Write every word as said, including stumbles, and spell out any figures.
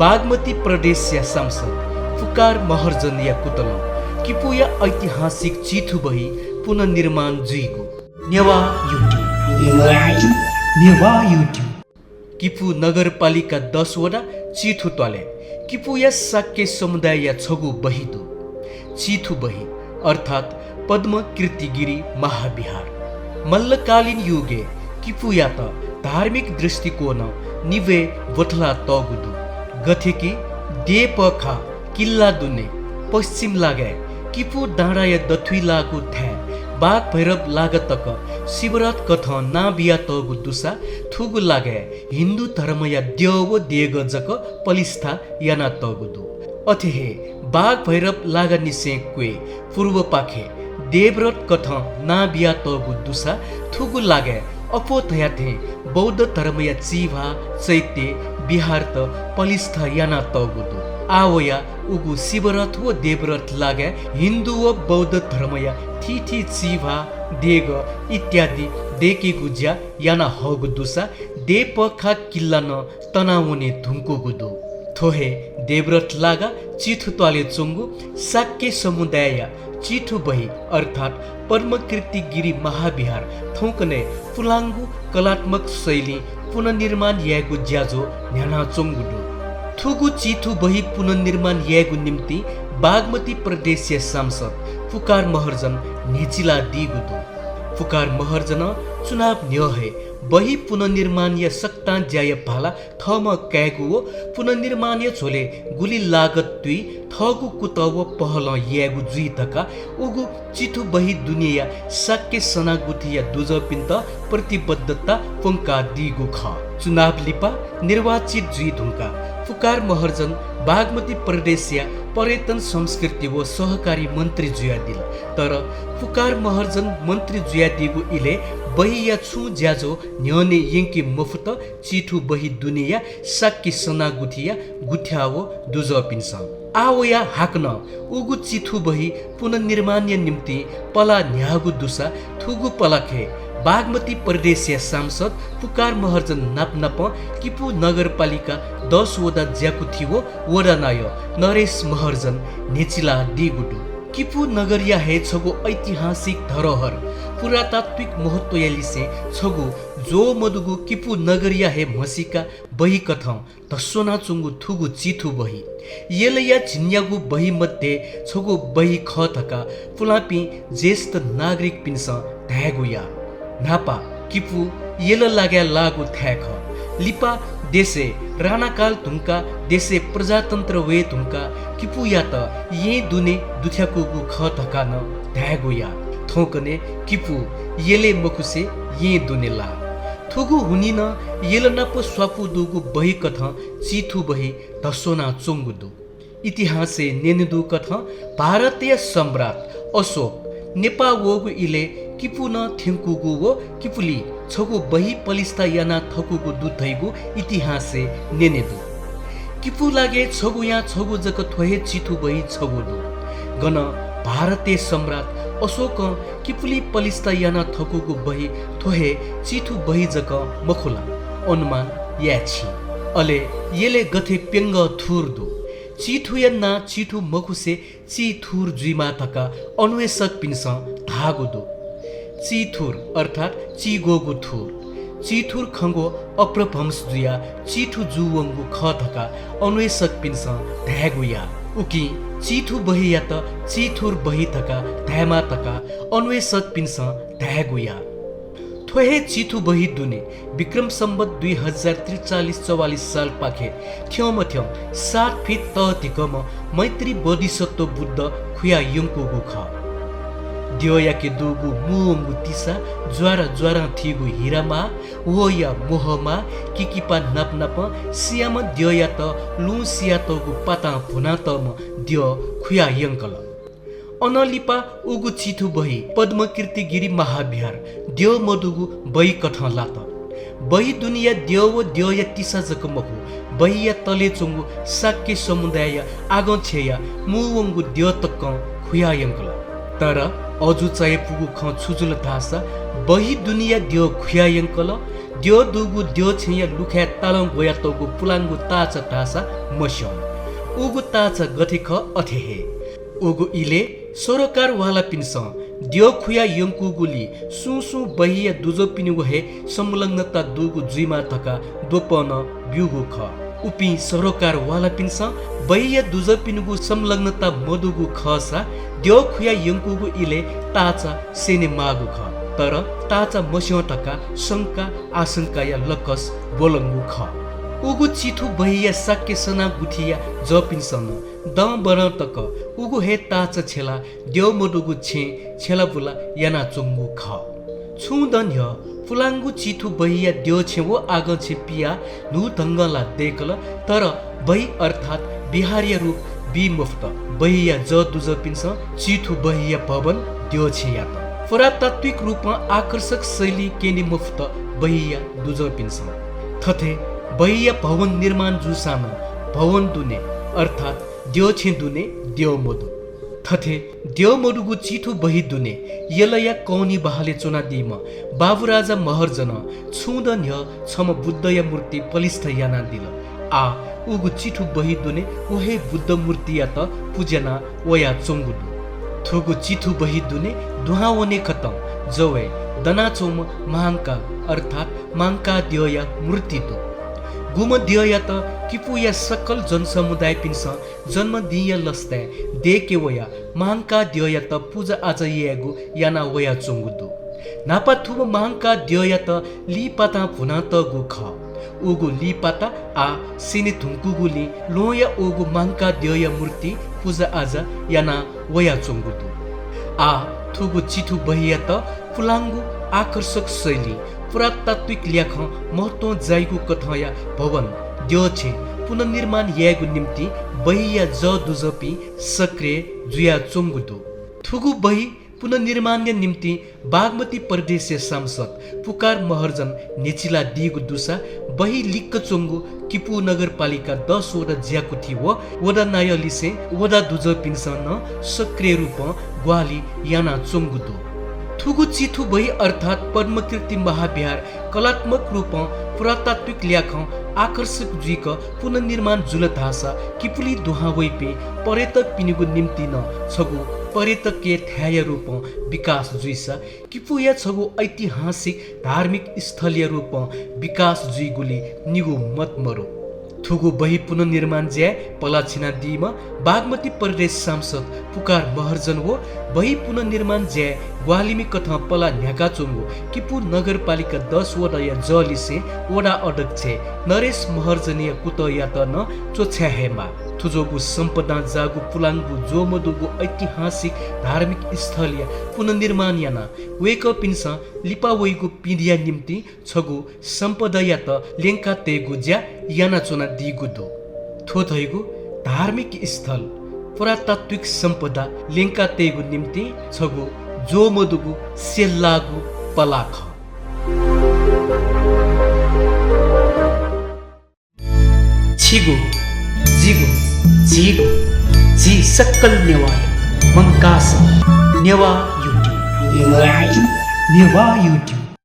बागमती प्रदेशया सांसद पुकार महर्जनया कुतलं किपूया ऐतिहासिक चिथु बही पुनर्निर्माण जुइगु। नेवाः YouTube। नेवाः YouTube। किपू नगरपालिका दस वडा चिथु त्वालय् किपूया शाक्य समुदायया छगू बही दु। चिथु बही अर्थात् पद्म कीर्तिगिरी महाविहार। मल्लकालीन युगय् किपूयात धार्मिक दृष्टिकोणं निब्वय् ब्वथला तःगु दु। गथे कि देय् पःखाः किल्ला दुने पश्चिम लागाय् किपू डाँडाया दथुइ लाःगु थाय् बाघभैरव लागा तक शिवरथ कथं नां बियातःगु दुसा थुगु लागाय् हिन्दू धर्मया द्यः व देगः जक पलिस्था यानातःगु दु। अथे हे बाघभैरव लागानिसें क्वय् पूर्वपाखे देवरथ कथं नां बियातःगु दुसा थुगु लागाय् अप्वः धयाथें बौद्ध धर्मया चिभाः चैत्य विहारत पलिस्था यानातःगु दु। आः वयाः उगु शिवरथ व देवरथ लागाय् हिन्दू व बौद्ध धर्मया थीथी चिभाः, देगः इत्यादि दय्केगु ज्या याना हःगु दुसा देय् पःखाः किल्ला नं तनावने धुंकूगु दु। थ्व हे देवरथ लागा चिथु त्वालय् च्वंगु शाक्य समुदायया चिथु बही अर्थात् पद्मकीर्तिगिरी महाविहार थौंकन्हय् पुलांगु कलात्मक शैलीं पुनर्निर्माण यायेगु ज्याझ्वः न्ह्यानाच्वंगु दु। थुगु चिथु बही पुनर्निर्माण यायेगु निंतिं बागमती प्रदेशया सांसद पुकार महर्जन न्ह्यचिलादीगु दु। पुकार महर्जनं चुनाव न्ह्यः हे बही पुनर्निर्माणया सकतां ज्याया भाला थःम्हं कायेगु व पुनर्निर्माणया झ्वलय् गुलि लागत तुइ थःगु कुतः व पहलं यायेगु जुइ धकाः उगु चिथु बही दुनेया शाक्य सनागुथिया दुजःपिन्त प्रतिबद्धता प्वंकादीगु खः। चुनाव लिपा निर्वाचित जुइ धुंकाः पुकार महर्जन बागमती प्रदेशया पर्यटन, संस्कृति व सहकारी मन्त्री जुयादिल। तर पुकार महर्जन मन्त्री जुयादीगु इलय् बहीया छुं ज्याझ्वः न्ह्यःने यंके मफुत चिथु बही दुनेया शाक्य सनागुथिया गुथ्याः व दुजःपिन्सं। आः वयाः हाकनं उगु चिथु बही पुनर्निर्माणया निंतिं पलाः न्ह्याःगु दुसा थुगु पलाखय् बागमती प्रदेशया सांसद पुकार महर्जन नाप नापं किपू नगरपालिका दस वडा ज्याकुथि व वडा नायः नरेश महर्जन न्ह्यचिलादीगु दु। किपू नगरया हे छगू ऐतिहासिक धरोहर, पुरातात्विक महत्वया लिसें छगू ज्वः मदुगु किपू नगरया हे म्हसीका बहीकथं धस्वनाच्वंगु थुगु चिथु बही यलया झिंन्यागू बही मध्ये छगू बही खः धकाः पुलांपिं ज्येष्ठ नागरिकपिन्सं धायेगु याः। न्हापा किपू यल लागाय् लाःगु थाय् खः। लिपा देशय् राणाकाल धुंकाः देशय् प्रजातन्त्र वये धुंकाः किपूयात येँ दुने दुथ्याकूगु खः धकाः नं धायेगु याः। थौंकन्हय् किपू यलय् मखुसे येँ दुने लाः। थुगु हुनिं नं यल नाप स्वापू दुगु बहीकथं चिथु बही धस्वनाच्वंगु दु। इतिहासय् न्यने दुकथं भारतया सम्राट अशोक नेपाः वःगु इलय् किपू नं थ्यंकूगु व किपुली छगू बही पलिस्था याना थकूगु दु धइगु इतिहासय् न्यने दु। किपू लागाय् छगूयां छगू जक थ्व हे चिथु बही छगू दु। गन भारतया सम्राट अशोकं किपुली पलिस्था याना थकूगु बही थ्व हे चिथु बही जक मखु ला? अनुमान याये छिं। अले यलय् गथे प्यंगः थुर दु। चिथुया नां चिथु मखुसे चिथुर जुइमाः धकाः अन्वेषकपिन्सं धाःगु दु। चिथुर अर्थात् चिग्वःगु थुर। चिथुर खँग्वः अपभ्रंश जुयाः चिथु जूवंगु खः धकाः अन्वेषकपिन्सं धायेगु याः। उकिं चिथु बहीयात चिथुर बही धकाः धायेमाः धकाः अन्वेषकपिन्सं धायेगु याः। थ्व हे चिथु बही दुने विक्रम सम्वत दुई हजार त्रिचालिस चौवालिस सालपाखे थ्यंमथ्यं सात फिट तःधिकःम्ह मैत्री बोधिसत्व बुद्ध खुयायंकूगु खः। द्यःयाके दुगु मूवंगु तिसा ज्वारा ज्वारां थीगु हिरामाः, वहःया मोहमाः, किकिपा नाप नापं सियाम्ह द्यःयात लुँ सियातःगु पातां भुनातःम्ह द्यः खुयायंकल। अनं लिपा उगु चिथु बही पद्मकीर्तिगिरी महाविहार द्यः मदुगु बहीकथं लात। बही दुनेया द्यः व द्यःया तिसा जक मखु, बहीया तलय् च्वंगु शाक्य समुदायया आगंछेँया मूवंगु द्यः तकं खुयायंकल। तर अजू चायापुगु खँ छु जुल धाःसा बही दुनेया द्यः खुयायंकल, द्यः दुगु द्यःछेँया लुखाय् तालं ग्वयातःगु पुलांगु ताःचा धाःसा मस्यं। उगु ताःचा गथे खः अथे हे। उगु इलय् सरोकारवालापिन्सं द्यः खुया यंकूगुलिं सुं सुं बहिया दुजःपिनिगु हे संलग्नता दुगु जुइमाः धकाः द्वपं नं ब्यूगु खः। उपिं सरोकारवालापिन्सं बहिया दुजःपिनिगु संलग्नता मदुगु खःसा द्यः खुया यंकूगु इलय् ताःचा स्यने माःगु खः। तर ताःचा मस्यं धकाः शंका आशंकाया लकस ब्वलंगु खः। उगु चिथु बहिया शाक्य सनाः गुथिया जःपिन्सं नं दँबरं तक उगु हे ताःचा छ्यलाः द्यः मदुगु छेँ छ्यलाबुला यानाच्वंगु खः। छुं दँ न्ह्यः पुलांगु चिथु बहिया द्यः छेँ व आगः छेँ पियाः न्हू धंगं ला दय्‌कल, तर बहि अर्थात् विहारया रूप बी मफुत। बहिया जः दुजःपिन्सं चिथु बहिया भवन द्यः छेँ यात। पुरातात्विक रूपं आकर्षक शैली क्यने मफुत बहिया दुजःपिन्सं। थथे बहिया भवन निर्माण जूसां नं भवन दुने अर्थात् द्यः छेँ दुने द्यः मदु। थथे द्यः मदुगु चिथु बहि दुने यलया कौनी बहालय् च्वनादीम्ह बाबुराजा महर्जनं छुं दँ न्ह्यः छम्ह बुद्धया मूर्ति पलिस्था यानादिल। आः उगु चिथु बहि दुने व हे बुद्ध मूर्तियात पुज्याना वयाच्वंगु दु। थुगु चिथु बहि दुने दुहां वने कथं जवय् दनाच्वंम्ह महांकाल अर्थात् महांकाद्यःया मूर्ति दु। गुम्ह द्यःयात किपूया सकल जनसमुदायपिन्सं जन्मदिंया लसताय् दय्‌के वयाः महांकाद्यःयात पुजाआजा यायेगु याना वयाच्वंगु दु। न्हापा थुम्ह महांकाद्यःयात लिपातां भुनातःगु खः। उगु लिपाता आः स्यने धुंकूगुलिं ल्वहंया उगु महांकाद्यःया मूर्ति पुजाआजा याना वयाच्वंगु दु। आः थुगु चिथु बहियात पुलांगु आकर्षक शैली, पुरातात्विक ल्याखं महत्वं जाइगु कथंया भवन, द्यः छेँ पुनर्निर्माण यायेगु निंतिं बहिया जः दुजःपिं सक्रिय जुयाच्वंगु दु। थुगु बहि पुनर्निर्माणया निंतिं बागमती प्रदेशया सांसद पुकार महर्जन न्ह्यचिलादीगु दुसा बहि लिक्क च्वंगु किपू नगरपालिका दस वडा ज्याकुथि व वडा नायःलिसें वडा दुजःपिन्सं नं सक्रिय रूपं ग्वाहालि यानाच्वंगु दु। थुगु चिथु बहि अर्थात् पद्मकीर्ति महाविहार कलात्मक रूपं पुरातात्विक ल्याखं आकर्षक जुइक पुनर्निर्माण जुल धाःसा किपुली दुहां वइपिं पर्यटकपिनिगु निंतिं नं छगू पर्यटकीय थाय्‌या रूपं विकास जुइसा किपूया छगू ऐतिहासिक धार्मिक स्थलया रूपं विकास जुइगुली निगू मत मरु। थुगु बहि पुनर्निर्माण ज्याय् पलाः छिनादीम्ह बागमती प्रदेश सांसद पुकार महर्जन व बहि पुनर्निर्माण ज्याय् ग्वाहालिमि कथं पलाः न्ह्याकाच्वंगु किपू नगरपालिका दस वडाया जःलिसें वडा अध्यक्ष नरेश महर्जनया कुतःयात नं च्वछाये हे माः। थुज्वःगु सम्पदां जाःगु पुलांगु ज्वः मदुगु ऐतिहासिक धार्मिक स्थलया पुनर्निर्माण यानाः वय्‌कःपिन्सं लिपा वइगु पिँढीया निंतिं छगू सम्पदायात ल्यंका तयेगु ज्या यानाच्वनादीगु दु। थ्व धइगु धार्मिक स्थल, पुरातात्विक सम्पदा ल्यंका तयेगु निंतिं छगू ज्वः मदुगु सेल्लाःगु पलाः खः। छिगु, जिगु, झीगु, झी सकल नेवाःया मंकाः सः नेवाः YouTube। नेवाः YouTube।